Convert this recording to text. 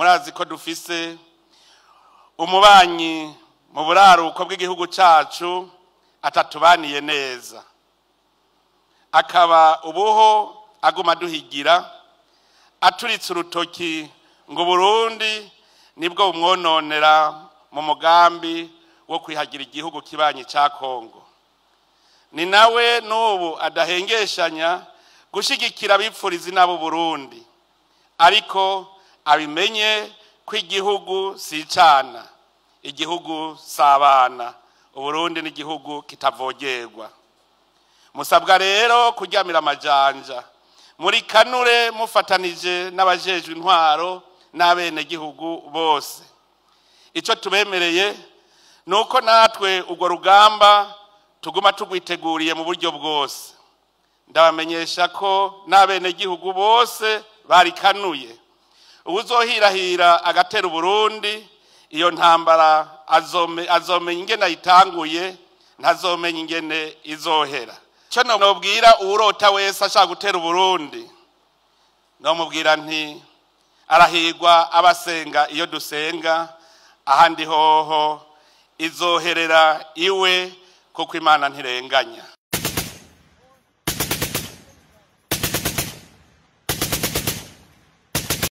Murazi ko dufise umubanyi mu buraruko bw'igihugu cacu atatubaniye neza, akaba ubuho aguma duhigira aturitse urutoki ngo Burundi nibwo bumwononera mu mugambi wo kwihagira igihugu kibanyi ca Kongo. Ni nawe n'ubu adahengeshanya gushigikira abipfuriza nabo Burundi, ariko abimenye ko igihugu si icana, igihugu sabana. Uburundi ni igihugu kitavogerwa. Musabwa rero kuryamira amajanja muri kanure mufatanije n'abajejwe intwaro n'abenegihugu bose. Ico tubemereye nuko natwe urwo rugamba tuguma tugwiteguriye mu buryo bwose. Ndabamenyesha ko n'abenegihugu bose barikanuye. Uwuzohirahira agatera Uburundi, iyo ntambara azomenya ingene ayitanguye, ntazomenya ingene izohera. Ico nobwira uwurota wese ashaka gutera Uburundi, nomubwira nti arahigwa abasenga iyo dusenga, ahandi hoho izoherera iwe, kuko Imana ntirenganya.